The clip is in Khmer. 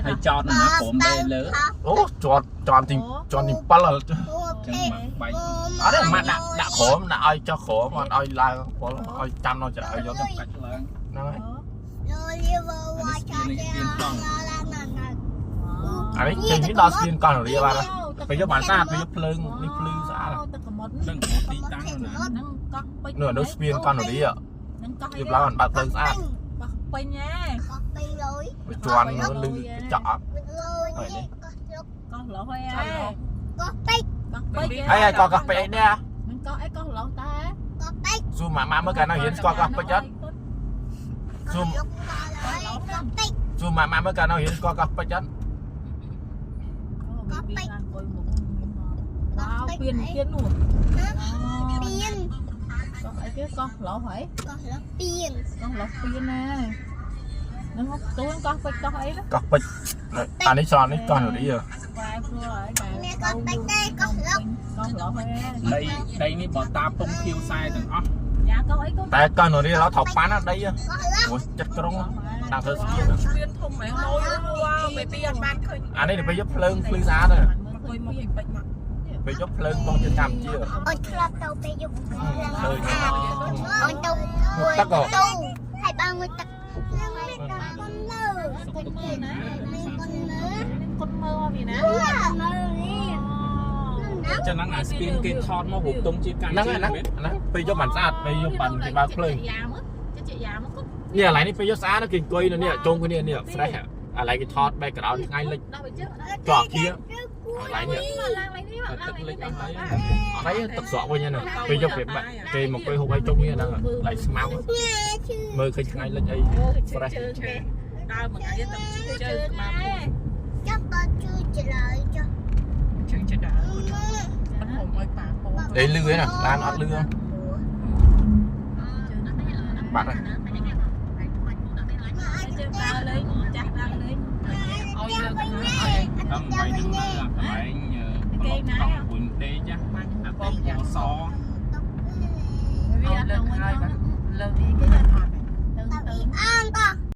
ហើយចតនៅណាព្រមដេលើ អូជាប់ជាន់ទីជាន់ទី7អត់ ចឹងមកបែក ទេម៉ាក់ដាក់ដាក់ក្រោមដាក់ឲ្យចុះក្រោមអត់ឲ្យឡើងពលឲ្យចាំនៅចរឲ្យយក ចាំកាច់ឡើង ហ្នឹងហើយ អា អានេះចេញនេះដល់ស្ពានកោះនរាបាទពេលយកបានស្អាតពេលយកភ្លើងនេះភ្លឺស្អាត ទឹកកមុត ដឹងទីតាំងនៅណា ហ្នឹងកោះពេជ្រ នោះនោះស្ពានកោះនរា ហ្នឹងកោះ យប់ឡើងបានបើកភ្លើងស្អាត កោះពេញហ៎ កោះពេញលុយ វាជន់នោះលឺកញ្ចក់អត់ លុយនេះកោះលុក កោះលោះហ៎ កោះពេជ្រ កោះពេជ្រ ហើយកោះកោះពេជ្រអីដែរ ហ្នឹងកោះអីកោះលោះតា កោះពេជ្រ សួរម៉ាក់ម៉ាក់មើលកាលនៅរៀនស្គាល់កោះពេជ្រអត់ កោះលុកកោះពេជ្រ សួរម៉ាក់ម៉ាក់មើលកាលនៅរៀនស្គាល់កោះពេជ្រអត់ កោះពេជ្រអង្គុយមុខវ៉ាវពៀនពៀននោះ ពៀនក ោះអីគេកោះលោះហី កោះលុកពៀនក ោះលោះពៀនណាហ្នឹងទួនកោះពេជ្រកោះអីណា កោះពេជ្រអានេះស្រន់នេះកោះនរា វ៉ែព្រោះហើយបែ មានកោះពេជ្រទេកោះលុក កោះលោះហ៎ ដីដីនេះបើតាពងខៀវខ្សែទាំងអស់ យ៉ាកោះអីកូន តែកោះនរាឡោថោប៉ាន់ដី កោះលុក អូចិត្តក្រុងដាក់ធ្វើស្ពាន ស្ពានធំហ្មងលយវ៉ាវពេលពីអត់បានឃើញ អានេះទៅពេលយកភ្លើងភ្លឺស្អាត មកអង្គុយមកពីពេជ្រមក ពេលយកភ្លើងបងជាតិកម្ពុជា អូនធ្លាប់ទៅពេលយប់ ឃើញ អូនទៅ ទឹកហ៎ ទៅហើយបងងុយទឹកនឹងមានកូនមើល កូនមើលណា មានកូនមើល កូនមើលមកពីណា មើលនេះ ចឹងហ្នឹងអាស្ពានគេថតមករូបទង់ជាតិកម្ ហ្នឹង ពុជា ហ្នឹងហ្នឹងពេលយកបានស្អាតពេលយកបានគេបើកភ្លើង យ៉ាមើលចិត្តយ៉ាមកកូន នេះកន្លែងនេះពេលយកស្អាតគេអង្គុយនៅនេះជុំគ្នានេះ fresh កន្លែងគេថត background ថ្ងៃលិច ដល់ទៅជើង ជាប់ជាកន្លែងនេះ ឡើងឡើងនេះឡើង ទឹកលិច នេះ អស់ហើយ អត់អីទឹកស្រកវិញហ្នឹងពេលយកគេបាក់គេមកអង្គុយហូបអីជុំគ្នាហ្នឹងកន្លែងស្មៅ ឈឺ មើលឃើញថ្ងៃលិចអី fresh ជើងគេដើរមួយថ្ងៃទៅជើងជើងក្បាលពោះ ចាប់បើជួយច្លើយចុះ ជើងចដើអត់ហុំឲ្យប៉ាពោះ ដេលឺហ្នឹងឡានអត់លឺបាត់ហើយ ជើងដើរលេងចាស់ដើរលេង ឲ្យលើកទៅឲ្យ តាមបែកហ្នឹងនៅកន្លែងប្លុកតង់ព្រួយដេកចា បាញ់ អា ពង តេពណ៌ស វា ឲ្យលើ អត់ទៅ កហើយបាទលើក គេអត់ អត់ ទៅ តើ ទៅ អងតោះ